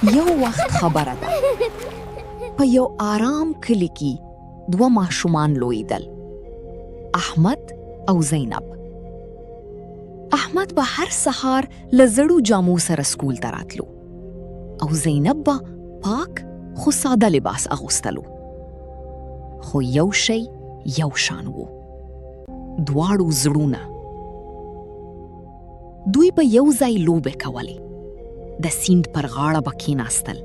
یو وخت خبره ده، په یو آرام کلي کې دوه ماشومان لویدل، احمد او زینب. احمد به هر سهار له زړو جامو سره سکول ته راتلو او زینب به پاک خو ساده لباس اغوستلو. خو یو شی یو شان وو، دواړو زړونه. دوی به یو ځای لوبې کولې، د سیند پر غاړه به کیناستل.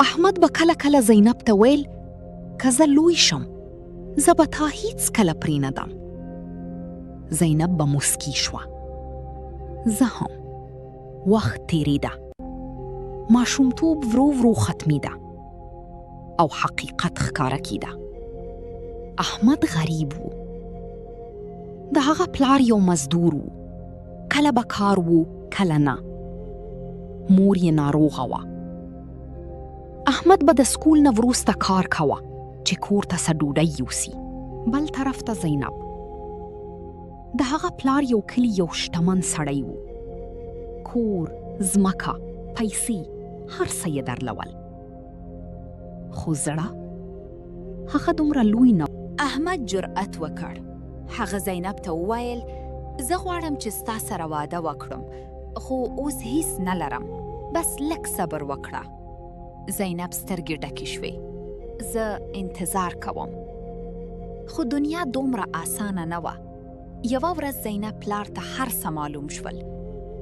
احمد به کله کله زینب ته ویل، که زه لوی شم زه به تا هیڅ کله پرېنږدم. زینب به موسکی شوه، زه هم. وخت تېرېده، ماشومتوب ورو ورو ختمېده او حقیقت ښکاره کېده. احمد غریب و، د هغه پلار یو مزدور و، کله به کار و کله نه. مور یې ناروغه وه. احمد به د سکول نه وروسته کار کوه چې کور ته څه ډوډۍ یوسي. بل طرف ته زینب، د هغه پلار یو کلي یو شتمن سړی و. کور، ځمکه، پیسې، هر څه یې درلول، خو زړه هغه دومره لوی نه. احمد جرأت وکړ. هغه زینب ته وویل، زه غواړم چې ستا سره واده وکړم، خو اوس هیڅ نه لرم، بس لږ صبر وکړه. زینب سترګې ډکې شوې، زه انتظار کوم. خو دنیا دومره اسانه نه وه. یوه ورځ زینب پلار ته هر څه معلوم شول.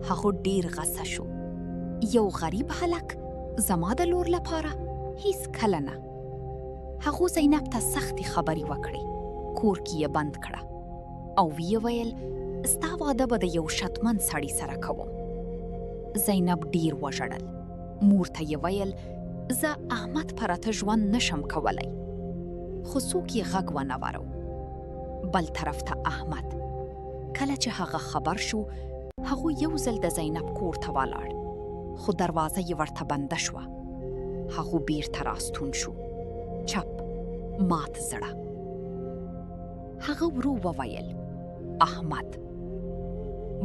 هغه ډیر غصه شو. یو غریب هلک زما د لور لپاره؟ هیڅ کله نه. هغو زینب ته سختې خبرې وکړې، کور کې یې بند کړه او ویې ویل، ستا واده به د یو شتمن سړي سره کوم. زینب ډیر وژړل. مور ته یې ویل، زه احمد پرته ژوند نشم کولی. خو څوک یې غږ ونه ورو. بل طرف ته احمد، کله چې هغه خبر شو، هغه یو ځل د زینب کور ته ولاړ، خو دروازه یې ورته بنده شوه. هغه بیرته راستون شو، چپ، مات زړه. هغه ورو وویل، احمد.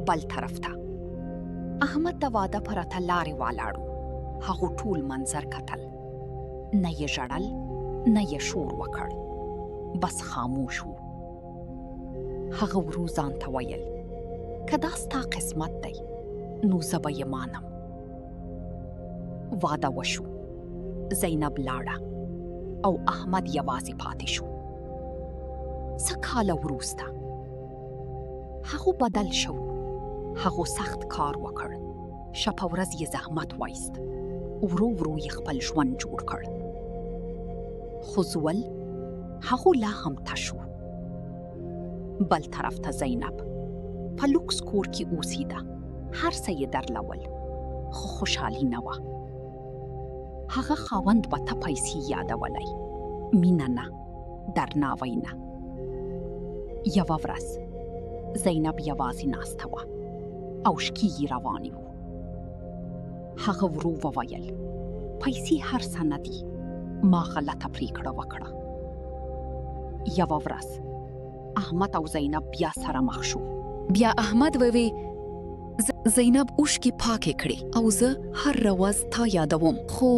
بل طرف ته احمد د واده پرته لارې ولاړو. هغه ټول منظر کتل، نه یې ژړل نه یې شور وکړ، بس خاموش و. هغه ورو ځان ته ویل، که دا ستا قسمت دی نو زه به یې مانم. واده وشو، زینب لاړه او احمد یوازې پاتې شو. څه کاله وروسته هغه بدل شو. هغه سخت کار وکړ، شپه ورځ یې زحمت وایست، ورو ورو یې خپل ژوند جوړ کړ. خو زول هغه لا هم تش و. بل طرف ته زینب په لوکس کور کې اوسیده، هر څه یې درلول، خو خوشحالي نه وه. هغه خاوند به ته پیسې یادولی، مینه نه، درناوی نه. یوه ورځ زینب یوازې ناسته وه او شکې یې روانې وو. هغه ورو وویل، پیسې هر څه نه دي، ما غلطه پریکړه وکړه. یوه ورځ احمد او زینب بیا سره مخ شو. بیا احمد ووی، زینب اوښکې پاکې کړې او زه هر ورځ تا یادوم. خو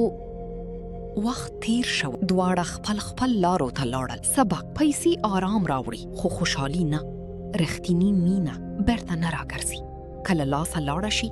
وخت تیر شو، دواړه خپل خپل لارو ته لاړل. سبق: پیسې آرام راوړي خو خوشحالي نه. رښتینی مینه بیرته نه راګرځي، کله لاسه لاړه شي.